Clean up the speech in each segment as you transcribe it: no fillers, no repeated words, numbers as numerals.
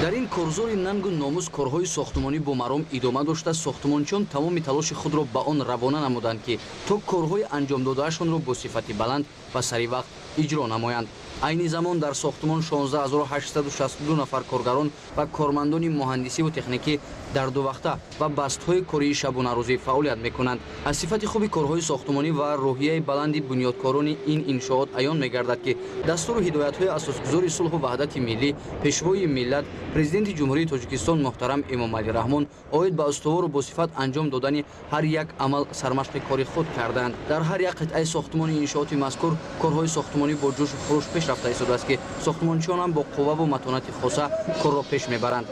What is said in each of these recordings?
Дар ин корзори нангу номус корҳои сохтмонӣ бо маром идома дошта, сохтмончиён тамоми талоши худро ба он равона намуданд, ки то корҳои анҷомдодаашонро бо сифати баланд ва сари вақт иҷро намоянд. Айни замон дар сохтмон 16862 нафар коргарон ва кормандони муҳандисиву техникӣ дар дувақта ва бастҳои кории шабонарӯзӣ фаъолият мекунанд. Аз сифати хуби корҳои сохтмонӣ ва рӯҳияи баланди бунёдкорони ин иншоот аён мегардад, ки дастуру ҳидоятҳои асосгузори сулҳу ваҳдати миллӣ, пешвои миллат, президенти Ҷумҳурии Тоҷикистон муҳтарам Эмомалӣ Раҳмон оид ба устувору босифат анҷом додани ҳар як амал сармашқи кори худ карданд. Дар ҳар як қитъаи сохтмони иншооти мазкур корҳои сохтмонӣ бо ҷӯшу хуруш пеш рафта истодааст, ки сохтмончиёнам бо қувваву матонати хоса корро пеш мебаранд.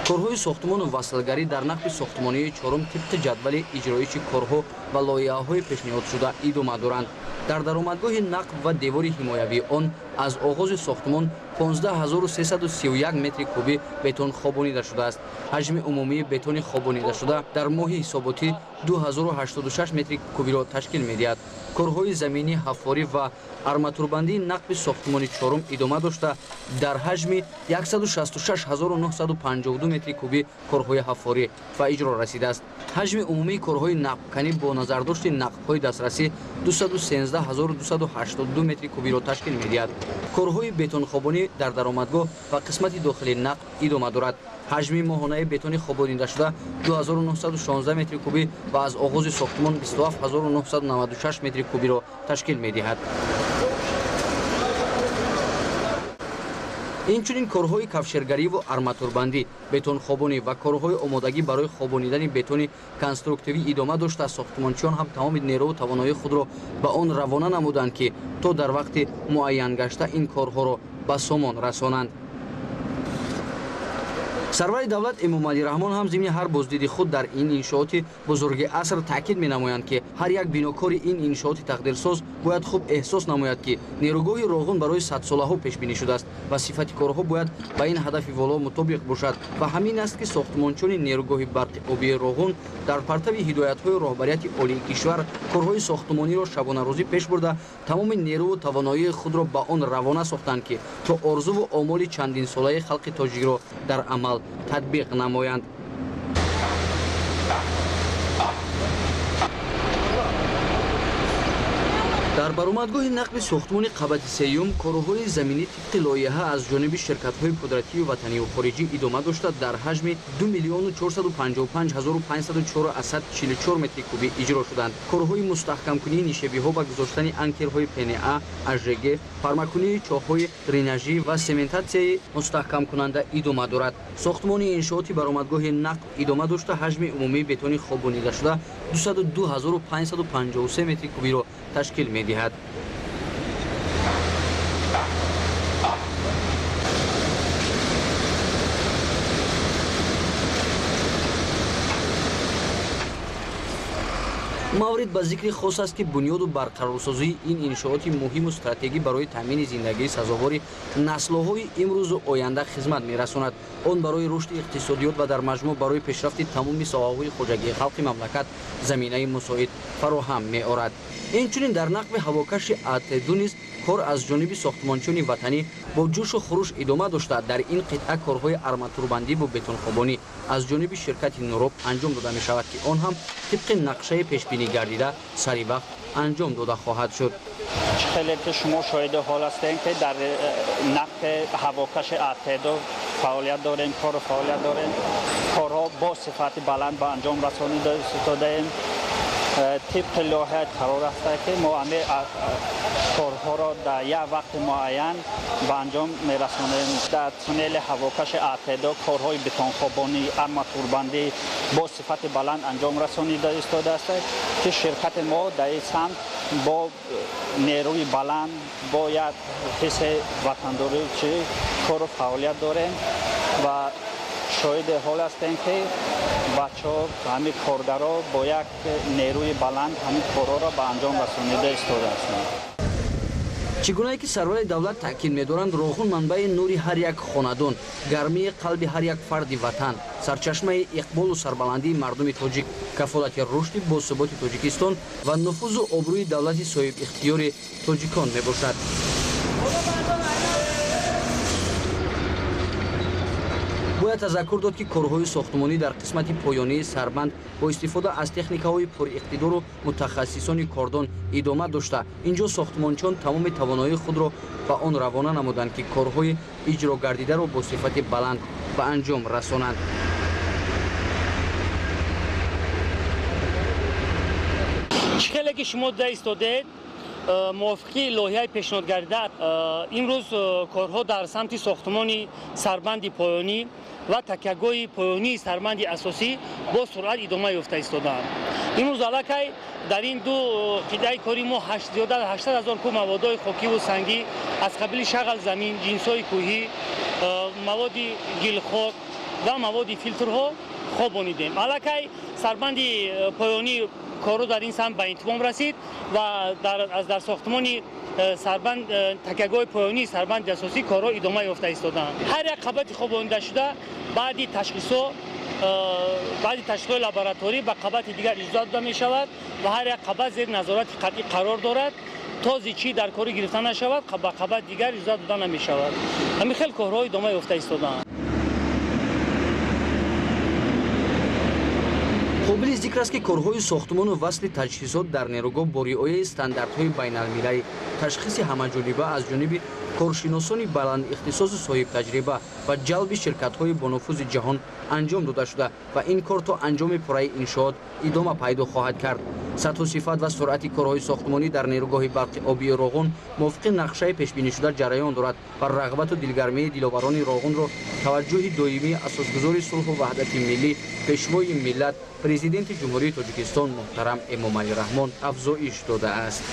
Корҳои сохтмону васлгарӣ дар нақби сохтмонии чорум тибқи ҷадвали иҷроиши корҳо ва лоиҳаҳои пешниҳодшуда идома доранд. Дар даромадгоҳи нақб ва девори ҳимоявии он аз оғози сохтмон 15331 метри кубӣ бетон хобонида шудааст. Ҳаҷми умумии бетони хобонидашуда дар моҳи ҳисоботӣ 2086 метри кубиро ташкил медиҳад. Корҳои заминӣ, ҳаффорӣ ва арматурбандии нақби сохтмони чорум идома дошта, дар ҳаҷми 166952 метри кубӣ корҳои ҳаффорӣ ба иҷро расидааст. Ҳаҷми умумии корҳои нақбканӣ бо назардошти нақбҳои дастрасӣ 213282 метри кубиро ташкил медиҳад. Корҳои бетонхобонӣ дар даромадгоҳ ва қисмати дохили нақб идома дорад. Ҳаҷми моҳонаи бетони хобонидашуда 2916 метри кубӣ ва аз оғози сохтмон 27996 метри кубиро ташкил медиҳад. Инчунин корҳои кавшергариву арматурбандӣ, бетонхобонӣ ва корҳои омодагӣ барои хобонидани бетони конструктивӣ идома дошта, сохтмончиён ҳам тамоми нерӯву тавоноии худро ба он равона намуданд, ки то дар вақти муайян гашта ин корҳоро ба сомон расонанд. Сарвари давлат Эмомалӣ Раҳмон ҳам зимни ҳар боздиди худ дар ин иншооти бузурги аср таъкид менамоянд, ки ҳар як бинокори ин иншооти тақдирсоз бояд хуб эҳсос намояд, ки нерӯгоҳи Роғун барои садсолаҳо пешбинӣ шудааст ва сифати корҳо бояд ба ин ҳадафи воло мутобиқ бошад. Ва ҳамин аст, ки сохтмончони нерӯгоҳи барқи обии Роғун дар партави ҳидоятҳои роҳбарияти олии кишвар корҳои сохтмониро шабонарӯзӣ пеш бурда, тамоми нерӯву тавоноии худро ба он равона сохтанд, ки то орзуву омоли чандинсолаи халқи тоҷикро дар амал татбиқ намоянд. Дар баромадгоҳи нақби сохтмони қабати сеюм корҳои заминӣ тибқи лоиҳа аз ҷониби ширкатҳои пудратию ватанию хориҷӣ идома дошта, дар ҳаҷми 2 455 504,44 метри кубӣ иҷро шуданд. Корҳои мустаҳкамкунии нишебиҳо ва гузоштани анкерҳои ПНА, АЖГ, пармакунии чоҳҳои дренажӣ ва сементатсияи мустаҳкамкунанда идома дорад. Сохтмони иншооти баромадгоҳи нақб идома дошта, ҳаҷми умумии бетони хобонидашуда 202 553 метри кубиро ташкил медиҳад. Маврид ба зикри хос аст, ки бунёду барқарорсозии ин иншооти муҳиму стратегӣ барои таъмини зиндагии сазовори наслҳои имрӯзу оянда хизмат мерасонад. Он барои рушди иқтисодиёт ва дар маҷмӯъ барои пешрафти тамоми соҳаҳои хоҷагии халқи мамлакат заминаи мусоид фароҳам меорад. Инчунин дар нақби ҳавокаши АТ2 низ кор аз ҷониби сохтмончиёни ватанӣ бо ҷӯшу хуруш идома дошта, дар ин қитъа корҳои арматурбандиву бетонхобонӣ аз ҷониби ширкати Нуроб анҷом дода мешавад, ки он ҳам тибқи нақшаи пешбинӣ гардида сари вақт анҷом дода хоҳад шуд. Чӣ хеле ки шумо шоҳиди ҳол ҳастем, ки дар нақби ҳавокаши АТ2 фаъолият дорем, кору фаъолият дорем, корҳо бо сифати баланд ба анҷом расонида истодаем. Тибқи лоиҳа қарор аст, ки мо ҳамин корҳоро дар як вақти муайян ба анҷом мерасонем. Дар туннели ҳавокаши АТ2 корҳои бетонхобонӣ, арматурбандӣ бо сифати баланд анҷом расонида истодааст, ки ширкати мо дар ин самт бо нерӯи баланд, бо як ҳисси ватандорӣ чӣ кору фаъолият дорем ва шоҳиди ҳол ҳастем, ки бачаҳо, ҳамин коргаро бо як нерӯи баланд ҳамин корҳоро ба анҷом расонида истодаастанд. Чӣ гунае ки сарвари давлат таъкид медоранд, Роғун манбаи нури ҳар як хонадон, гармии қалби ҳар як фарди ватан, сарчашмаи иқболу сарбаландии мардуми тоҷик, кафолати рушди босуботи Тоҷикистон ва нуфузу обрӯи давлати соҳибихтиёри тоҷикон мебошад. Бояд тазаккур дод, ки корҳои сохтмонӣ дар қисмати поёнии сарбанд бо истифода аз техникаҳои пуриқтидору мутахассисони кордон идома дошта, инҷо сохтмончиён тамоми тавоноии худро ба он равона намуданд, ки корҳои иҷрогардидаро бо сифати баланд ба анҷом расонанд. Чӣ хеле ки шумо дида истодед, мувофиқи лоиҳаи пешниҳодгардида, имрӯз корҳо дар самти сохтмони сарбанди поёнӣ ва такягоҳи поёнии сарбанди асосӣ бо суръат идома ёфта истодаанд. Имрӯз аллакай дар ин ду қитъаи кори мо зиёда аз 800 000 куб маводҳои хокиву сангӣ аз қабили шағал замин, ҷинсҳои кӯҳӣ, маводи гилхок ва маводи филтрҳо хобонидем. Аллакай сарбанди поёнӣ корҳо дар ин самт ба итмом расид ва дар сохтмони сарбанд, такягоҳи поёнии сарбанди асосӣ корҳо идома ёфта истодаанд. Ҳар як қабати хобонидашуда баъди ташхисҳои лабораторӣ ба қабати дигар иҷозат дода мешавад ва ҳар як қабат зери назорати қатъӣ қарор дорад. То зичӣ дар корӣ гирифта нашавад, ба қабати дигар иҷозат дода намешавад. Ҳамин хел корҳо идома ёфта истодаанд. Қобили зикр аст, ки корҳои сохтмону васли таҷҳизот дар нерӯгоҳ бо риояи стандартҳои байналмилалӣ, ташхиси ҳамаҷониба аз ҷониби коршиносони баландихтисосу соҳибтаҷриба ва ҷалби ширкатҳои бонуфузи ҷаҳон анҷом дода шуда ва ин кор то анҷоми пурраи иншоот идома пайдо хоҳад кард. Сатҳу сифат ва суръати корҳои сохтмонӣ дар нерӯгоҳи барқи обии Роғун мувофиқи нақшаи пешбинишуда ҷараён дорад ва рағбату дилгармии диловарони Роғунро таваҷҷӯҳи доимии асосгузори сулҳу ваҳдати миллӣ, пешвои миллат, Президенти Ҷумҳурии Тоҷикистон муҳтарам Эмомалӣ Раҳмон афзоиш додааст.